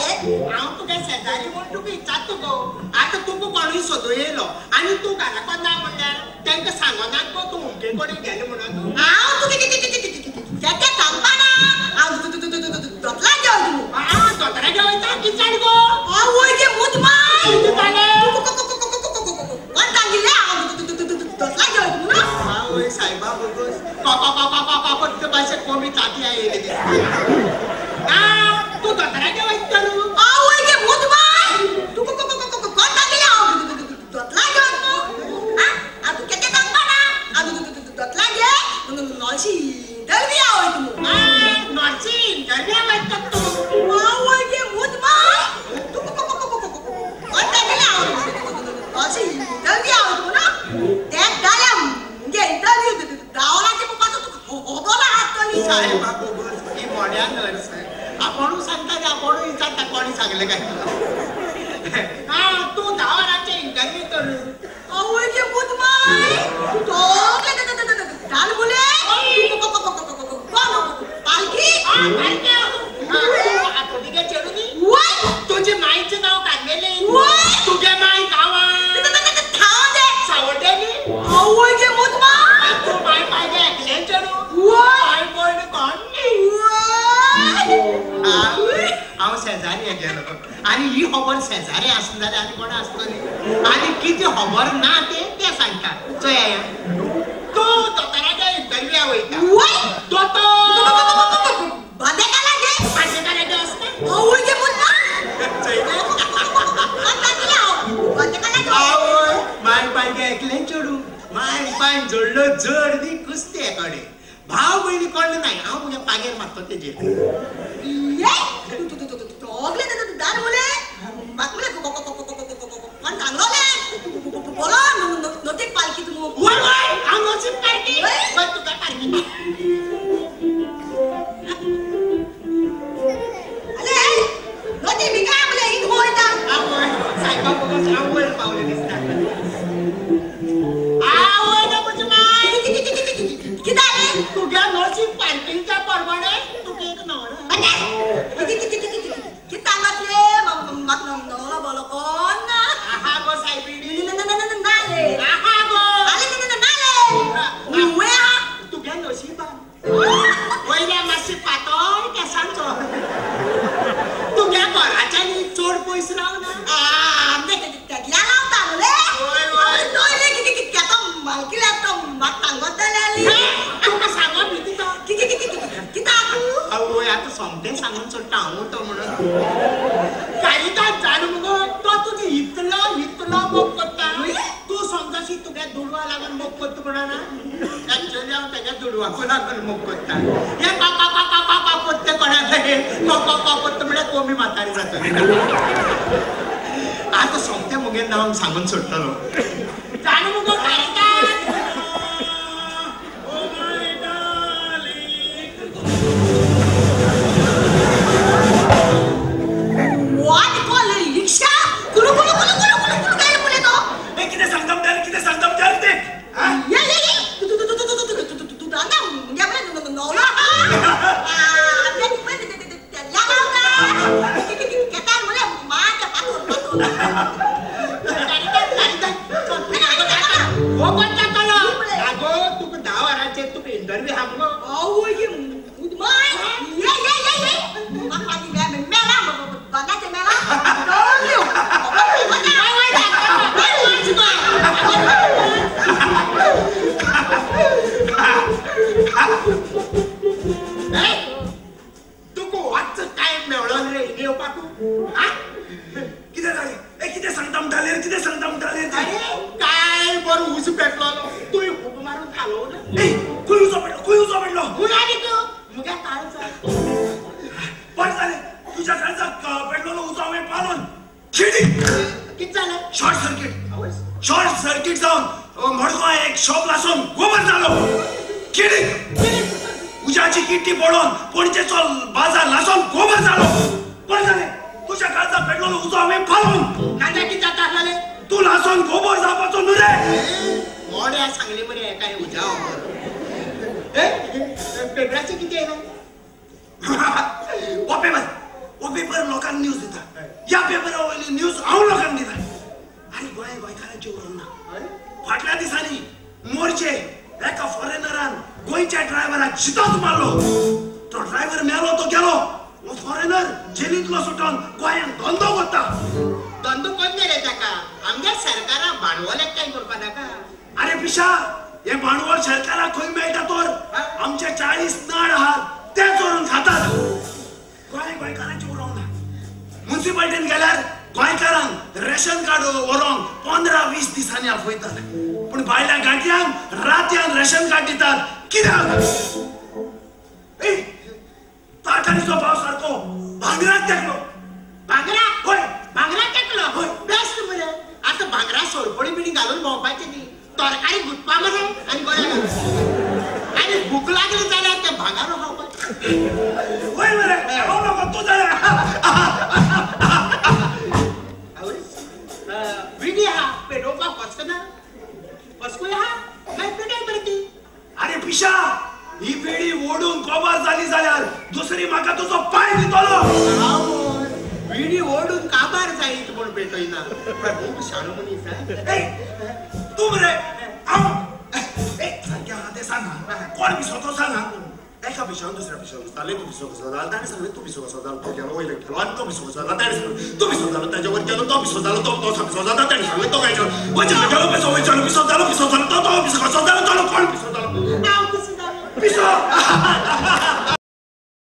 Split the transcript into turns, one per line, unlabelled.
हांव तुगे शेजारी म्हूण तुका विचारता गो. आतां तुका कोणूय सोदून येयलो आनी तूं घराको ना म्हणल्यार तांकां सांगनात गो तूं उमके कडेन गेलें म्हणून.
हांव तुगे केते सांगपाना हांव दोतला घेवन तूं.
हांव दोतोरागे वयता कितें जालें गो?
आवय गे मुतमाय
कितें जालें?
कोण सांगिल्लें हांव दोतला घेवन म्हणून?
आवय सायबा बोगस कॉ कॉ कॉ कॉ कॉ भाशेन कोमी ताती आयली दिसता. तूं दोतोरागे वयता न्हू?
आवय गे मुतमाय तूं कोण सांगिल्लें हांव दोतला घेवन तूं? आं तूं केते सांगपाना हांव दोतला घे नॉशी इंटरव्यू आवय तूं.
नॉशी इंटरव्यू वयता तूं?
आवय गे मुतमाय तूं कोण सांगिल्लें हांव नॉशी इंटरव्यू आवय तूं ना? तें जाल्यार मुगे इंटरव्यू धांवलाचे पप्पाचो तुका खबर आसतली.
सायबा बोगस ही मोड्या नर्स आपूण सांगता आपूण विचारता कोणी सांगलें काय तुका. आं तूं 10 वरांचे इंटरव्यू तर.
आवय गे मुतमाय तूं सगळें धाल मुले कोण पालखी?
पालखी आतोडीगे चेडूं न्ही? तुजे मायचें नांव कार्मेलीन. तुगे माय गांवां सावड्डें न्ही?
आवय गे मुतमाय
तूं माय पायगे एकलें चेडूं माय भयण कोण न्ही. हांव शेजारी गेलो आनी ही खबर शेजारी आसना जाल्यार आनी कोणा आसतली आनी कितें खबर ना तें तें सांगता. चोया तूं दोतोरागे इंटरव्यूआ वयता. दोतोर
बांदेकारागे
बांदेकारागे वचना?
आवय गे मुतमाय
आवय माय पायगे एकलें चेडूं माय पायन जोडलो जोड दी कुस्ते कडेन भाव भयणी कोण नाय. हांव म्हज्या पागेर मारतो तेजेर. वय वय हांव नसीब पारखी. वय तुका पारखी. आवय सायबा बोगस हांव वयर पावलें दिसता. आवय गो म्हजी माय तुज्या नसीब पार्किंगच्या प्रमाणे तुका एक न्हवरो. आहा गो सायबिणी. आहा गो तुज्या नशिबान वयल्या मातशी पातळ केंसांचो तुज्या घराच्यानी चड पयस रावना. तुका सांगप न्ही तिका. आवय आतां सोमतें सांगून सोडटा हांव तो म्हणून. कारिताद जाणा मुगो तो तुजी इतलो इतलो मोग करता. तूं समजशी तुगे दुडवा लागून मोग करता म्हणना. एक्चुअली हांव तेज्या दुडवाक लागून मोग करता. हे पा पा पा पा पा करता कोणा कडेन पा पा पा करता म्हळ्यार कोमी म्हातारी जातली. आतां सोमतें मुगे नांव सांगून सोडटलो. जाणा मुगो कारिताद. आगो तुका 10 वरांचेर तुका इंटरव्यू आहा मुगो. तुका वच टायम मेळ्ळो रे येवपाक.
कितें जालें? कितें सांगता म्हणटालें? कितें सांगता म्हणटालें?
अरे काय बरो उजो पेटलो तुवें खूब मारून घालो ना.
खंय उजो पेटलो? खंय उजो पेटलो?
खंय आनी तूं म्हज्या काळजाक.
बरें जालें तुज्या काळजाक पेटलेलो उजो हांवें पालोवन खिडी.
कितें जालें?
Short circuit. शॉर्ट सर्कीट जावन मडगांव एक शॉप लासून गोबर जालो. किडी उज्याची किट्टी पडोवन पणजेचो बाजार लासून गोबर जालो. बरें जालें तुज्या काळजाक पेटलेलो उजो हांवें पालोवन.
नाजाल्यार कितें जाता आसलें?
तूं लासून गोबर जावपाचो न्हू रे.
मोड्या सांगलें मरे काय उज्या पेपराचें कितें येयलें?
ओपे मार. हो पेपर लोकांक न्यूज दिता, ह्या पेपरा वयली न्यूज हांव लोकांक दिता. आनी गोंय गोंयकारांची उरोंक ना. फाटल्या दिसांनी मोर्चे एका फॉरेनरान गोंयच्या ड्रायव्हराक जितोच मारलो. तो ड्रायव्हर मेलो तो गेलो, हो फॉरेनर जेलींतलो सुटोन गोंयांत धंदो करता.
धंदो कोण रे ताका? आमच्या सरकाराक भांडवल एकठांय करपा नाका?
अरे पिशा, हे भांडवल सरकाराक खंय मेळटा तर? आमचे 40 नळ आहात ते चोरून खातात. गोंय गोंयकारांची उरोंक ना. मुन्सिपालिटीन गेल्यार गोंयकारांक रेशन कार्ड व्हरोंक 15-20 दिसांनी आपयतात, पूण भायल्या गांठयांक रातयान रेशन कार्ड दितात. कित्याक? तारखानीचो भाव सारको भांगराक तेकलो.
भांगराक?
हय,
भांगराक तेकलो.
हय,
बेस्ट मरे. आतां भांगरा सोरपणी बिणी घालून भोंवपाचें न्ही, तरकारी गुंतपा मरे आनी गोंया आनी भूक लागली जाल्यार ते भांगारो खावपाचें.
वय मरे, हांव नको तूं जाल्यार.
विडी आहा पेटोवपाक वचना, वचकूय आहा मागीर पेटय मरे ती.
अरे पिशा, ही विडी ओडून गोबर जाली जाल्यार दुसरी म्हाका तुजो पांय दितलो.
विडी ओडून काबार जायत म्हूण पेटयना. खूब शाणो मनीस.
तूं मरे हांव सारकें आहा तें सांग, कोण पिसो तो सांग. एका पिशान दुसऱ्या पिशान घुसताले, तूं पिसो कसो जालो? ताणें सांगलें तूं पिसो कसो जालो? तो गेलो वयले गेलो आनी तो पिसो कसो जालो? ताणें सांगलें तूं पिसो जालो, ताच्या वर गेलो तो पिसो जालो, तो तो पिसो जाता. ताणें सांगलें तो काय गेलो वयच्यान गेलो पिसो, वयच्यान पिसो जालो, पिसो जालो तो, तो पिसो कसो जालो? तो कोण पिसो जालो?
हांव पिसो जालो.
पिसो.